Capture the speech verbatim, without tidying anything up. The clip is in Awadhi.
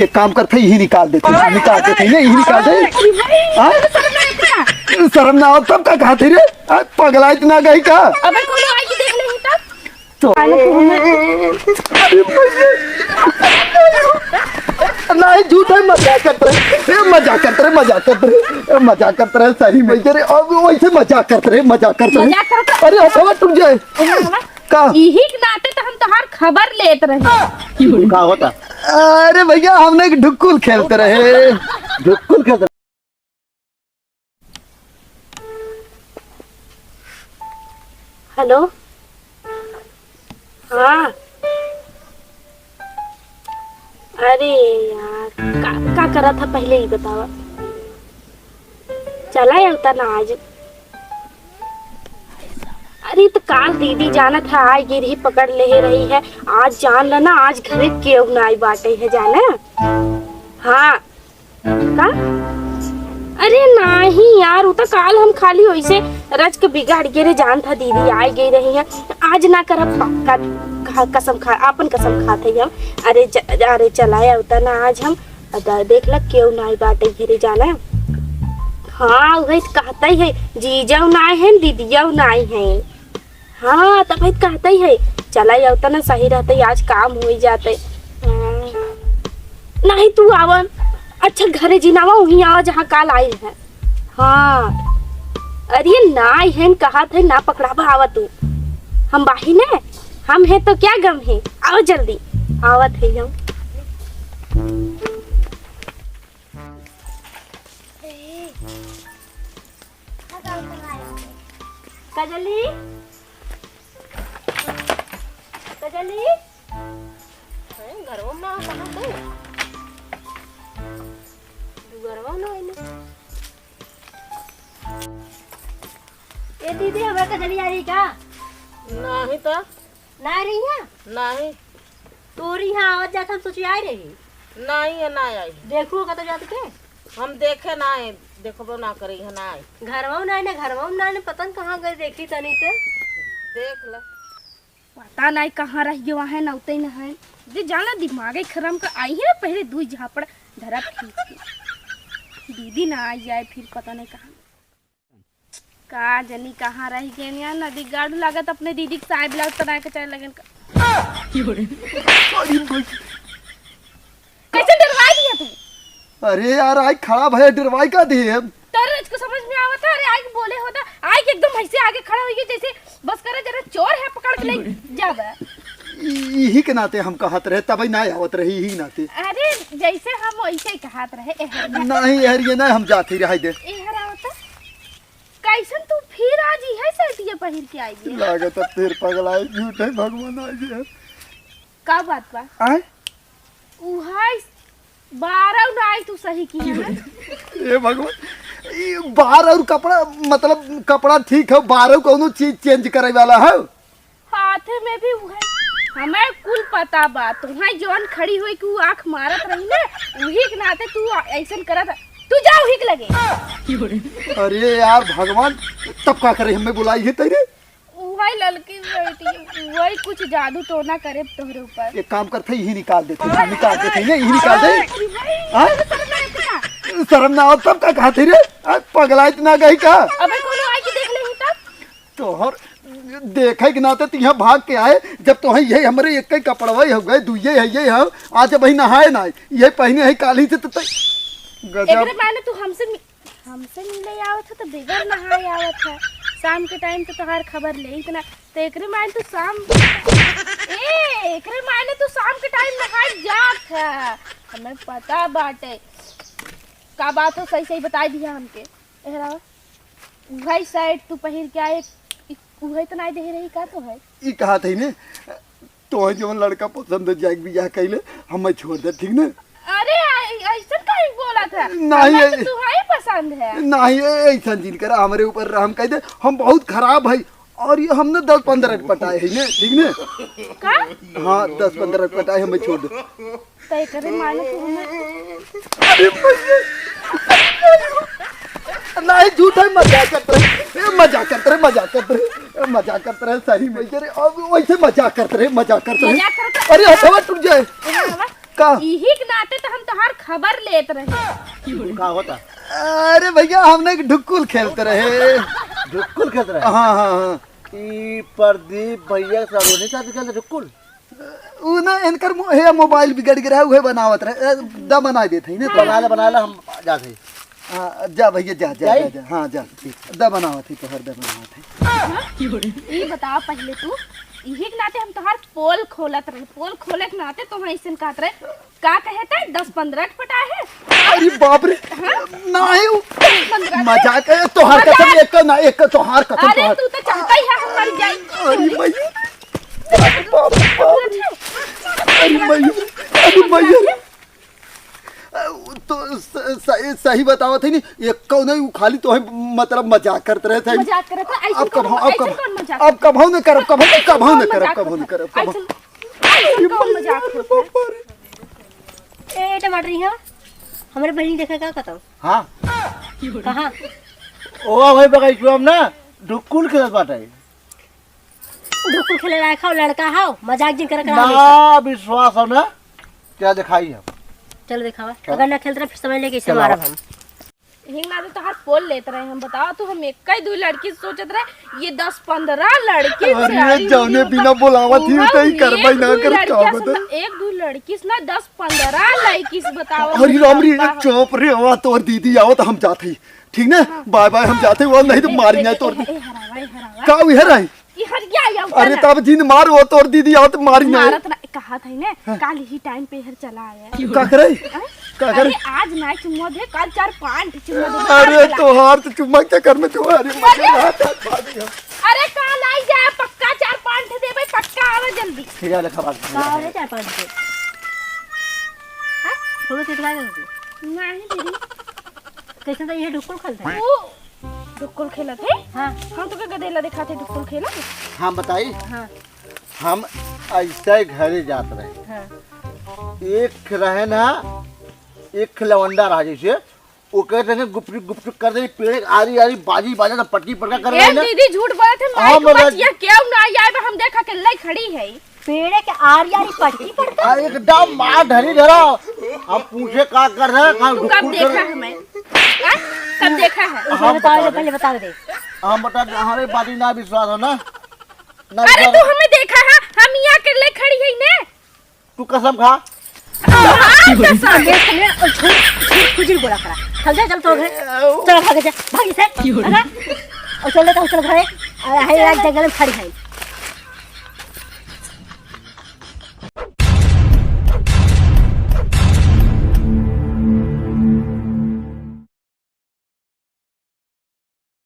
एक काम करते, यही निकाल देते, निकाल देते, नहीं, यही निकाल दे। हाँ? शर्म ना आवत तब का कहते रे? आ, पगलाइत ना गई का? अबे कोनो आई के देख लेही तब। तो अरे, नहीं, झूठ है, मजाक करते रहे। ए, मजाक करते रहे, मजाक करते रहे। ए, मजाक करते रहे, सही में। अरे, अब वैसे मजाक करते रहे, मजाक करते रहे। मजाक करते अरे, हथवा टूट जाए। का? यही के नाते तो हम तोहार खबर लेत रहे। का होता? अरे भैया, हमने एक ढुक्कुल खेलते रहे। ढुक्कुल खेलते रहे। हेलो। हाँ। अरे यार, का, का करा था पहले ही बतावा। चला आवता ना आज। अरे तो काल दीदी जाना था, आइ गिरही पकड़ ले रही है। आज जान ला ना, आज घरे केहू ना आई बाटे है जाना। हाँ। का? अरे नाही यार, उ त काल हम खाली वैसे रच के बिगाड़ के रे जान था दीदी आइ गई रही है। आज ना करब पक्का, खा, कसम खा, आपन कसम खात है हम। अरे ज-, अरे चला आवता ना आज हम, अदा देख ला केहू नाही बाटे घरे जाना। हाँ, उहे कहता ही है, जीजा नाही है, दीदिया नाही है। हाँ, तब भाई कहता ही है, चला आवता ना सही रहते, आज काम हो ही जाते। हाँ। नाही तू आवन, अच्छा घरे जिनावा वहीं आवा जहाँ काल आई है। हाँ, अरे नाही है, कहा थे ना पकड़ावा, आवा तू, हम बाही ने, हम है तो क्या गम है, आवा जल्दी, आवत है हम। कजली, कजली। हैं, घरवा में ना, कहाँ गई? दुआरवा में ना आइले। ए दीदी, हमरा कजली आ रही का? नाही तो। ना रही है? नाही। तोरी यहाँ आवत जात हम सोची आई रही। नाही है, ना आई। देखू का तो जात के? हम देखे ना है, देखबो ना करे है, ना है। घरवा में ना है, ना घरवा में ना है, पता न कहाँ गई, देखी तनी ते। देख ले। पता नहीं कहाँ रह गयो है, नौते न है। जे जाना दिमागे खराब कर आई है ना, पहले दुई झापड़ धरब खींच के। दीदी ना आई जाए फिर पता नहीं कहाँ। का जनी कहाँ रह गए यार, नदी गाड़ू लागत अपने दीदी के साया ब्लाउज तना के चले लगन का। अरे भाई। कैसे डरवा दिया तू? अरे यार, आई खड़ा भया, डरवाई का दिए हम? तोरे इसको समझ में आवत है? अरे आई बोले होता, आई एकदम ऐसे आगे खड़ा हो गई जैसे बस करे जरा चोर है पकड़ के ले जाबे। यही के नाते हम कहत रहे, तबे ना आवत रही, यही नाते। अरे जैसे हम वैसे ही कहत रहे, एहर ना। नहीं, एहर ये ना हम जाते रहे दे। एहर आवत है। कैसन तू फिर आज इहे सेटिया पहिर के आई है? लागत अब फिर पगलाई, झूठे भगवान आई है। का बात बा? आय? उहाई बारह ना आई तू सही की है ना? ए भगवान, ई बारह और कपड़ा, मतलब कपड़ा ठीक है, बारह कौनो चीज change करे वाला है? हाथे में भी उहे। हमें कुल पता बा, तुहाई जौन खड़ी हुई कि उ आँख मारत रही ना, उही के नाते तू आ-, ऐसन करत, तू जा उही के लगे। अरे यार भगवान, तब का करे हमें बुलाई है तेरे? उहे ललकी बेटी, वही कुछ जादू टोना करे तोहरे ऊपर। एक काम करते, यही निकाल देते, यही निकाल देते, ये यही निकाल दे। अरे भाई, हाँ? शर्म ना आवत का? शर्म ना आवत तब का कहते रे? आ, पगला इतना गई का? अबे कोनो आई के देख लेही तब? तोहर देखे के नाते तू यहाँ भाग के आए, जब तोहे यही हमरे एक ही कपड़वा हो गए, दुइये है ये है, आज भाई नहाए ना, ये पहने है काली से तो तै-, गजब। एकरे माने तू हमसे मि-, हमसे मिले आवत है तो बगैर नहाए आवत है। शाम के time तो तोहार खबर ले इतना, तो एकरे माने तू शाम, ए, एकरे माने तू शाम के time नहाए जात है। हमें पता बाटे। का बात हो, सही सही बताई दिया हमके। एहरा उहई shirt तू पहिर के आए, इ-, उहई तो नाई देहे रही का तो है? ई कहा थई ने, तोहे जवन लड़का पसंद है, जाके बियाह कइले, हमें छोड़ दे, ठीक ने? अरे, आ-, ऐसन काहे बोला था? नहीं, हमें तो ए-, तू ही पसंद है। नहीं, ए-, ऐसन जिन करा, हमरे ऊपर रहम कइ दे, हम बहुत खराब है। और ये हमने दस पन्द्रह के पटाए है ने, ठीक ने? का? हाँ, दस पन्द्रह के पटाए, हमें छोड़ दे। तय करे माने तू हमें। अरे भैया। नहीं, झूठ है, मजाक करते रहे। ए, मजाक करते रहे, मजाक करते रहे। ए, मजाक करते रहे, सही में। अरे, अब वैसे मजाक करते रहे, मजाक करते रहे। मजाक करते अरे, हथवा टूट जाए। ए, हथवा। का? इही के नाते तो हम तोहार खबर लेत रहे। का होता? अरे भैया, हमने एक ढुक्कुल खेलते रहे। ढुक्कुल खेलते रहे? हाँ, हाँ, हाँ। ई प्रदीप भैया सलोनी साथ खेलते ढुक्कुल? उ ना, इनकर मो-, हे मोबाइल बिगड़ गया है, उहे बनावत रहे। ए, दा बनाइ देत है ना तो। बना ले, बना ले, हम जात है। हाँ, जा भैया, जा, जा, जाई? जा, जा। हाँ, जा, ठीक। दा बनावत है, तोहर दा बनावत है। हाँ? ई बताओ पहले तू, इही के नाते हम तोहार पोल खोलत रहे, पोल खोले के नाते तोहार ऐसन कहत रहे, का कहे थे, दस पन्द्रह ठे पटाए है? अरे बाप रे, हाँ? नाही, उ दस पन्द्रह ठे? मजाक है, तोहार मजाक? कसम, एक ना, एक तोहार कसम, अरे तोहार। तू तो चाहता ही है हम मर जाए। अरे मैया, अरे बाप रे बाप। अरे मैया, अरे मैया। तो स-, सही, सही बतावत है नी, एक कौ नहीं, उ खाली तो है, मतलब, मजाक करत रहे थे। मजाक करत है, ऐसे अब कौन, कबहूँ, अब ऐसे कब-, कौन मजाक अब कबहूँ नहीं करब, कबहूँ, कबहूँ नहीं करब, कबहूँ नहीं करब, कबहूँ। ऐसे, ऐसे कौन मजाक करत है? ए, टमाटर, यहाँ हमरे बहिनी देखे का कहता हूँ? हाँ। कहाँ? ओ भाई, बगैचुआ में ना ढुक्कुल खेलत बाटे। ढुकुल खेले लायक हौ, लड़का हौ, मजाक जिन करे करा ना। विश्वास हो ना, क्या दिखाई हम? चलो दिखावा। चलो। अगर ना खेलते रहे, फिर समझ ले कैसे चलो। मारब हम। हिंग ना तो तोहार पोल लेत रहे हम, बताओ तू, हम एक ही दू लड़की से सोचत रहे, ये दस पन्द्रह लड़की से अरे, आई जौने हुई बिना होता। बोलावत ही उहाँ तो ही एक करबै ना दू कर, का लड़किया से बता? ना, एक दू लड़की से ना, दस पन्द्रह लड़की से बताओ। अरे राम रे, चुप रे, आवा तोर दीदी आओ तो हम जात ही, ठीक ना? हाँ। बाय बाय, हम जात ही, वो नहीं तो ए, मारी ए, ना ए, तोर ए, ए, हरावा, ए, हरावा। का हुई है राई? ई हरिया आया अरे ऊपर ना। तब जिन मार, वो तोर दीदी आओ तो मारी ना। मारत ना, कहा था ने, हाँ। काल ही टाइम पे हर चला आया। का करे? हाँ? का करे? अरे आज ना चुम्मा दे, काल चार पाँच चुम्मा दे, अरे काल चला। तोहार तो चुम्मा के चक्कर में तुम्हारी मर गया। अरे काल आई जा, पक्का चार पाँच दे भाई, पक्का आवे जल्दी। ठीक है, लेखा बात। का आवे चार पाँच दे? हाँ? थोड़ा सा इधर आ जाओ। नहीं दीदी। कैसे तो ये ढुक्कुल खेलता है? ओ, ढुक्कुल खेलत है? हाँ। हम तो का गदेला दिखाते ढुक्कुल खेलत। हम बताई? हाँ। हम ऐसे घरे जात रहे। हाँ। एक रहे ना, एक लवंडा रहा जैसे, ओके संगे गुपचुप गुपचुप कर दे, पेड़े आरी आरी बाजी बाजा तो पटकी पटका कर ए रहे ना। दीदी झूठ बोलत है, माई हम के बचिया केहू ना आई, आए बा, हम देखा के लई खड़ी है। पेड़े के आरी आरी पटकी पटका? आ, एकदम मार ढरी धरा। हम पूछे का कर रहे, का तू कब देखा है मैं? हाँ? कब देखा है? हम पहले बता दे। हम बता दे, हमारे बात ही ना विश्वास हो ना। ना अरे विश्वास तू हो। हमें देखा है, हम यहाँ के लई खड़ी है ने। तू कसम खा। हाँ, कसम। देख ले, और झूठ, झूठ कुछ नहीं बोला करा। चल जा, चल तो घर। चल भाग जा, भाग से। भागा। और चल ले तो चल घरे। और है आज जंगल में खड़ी है।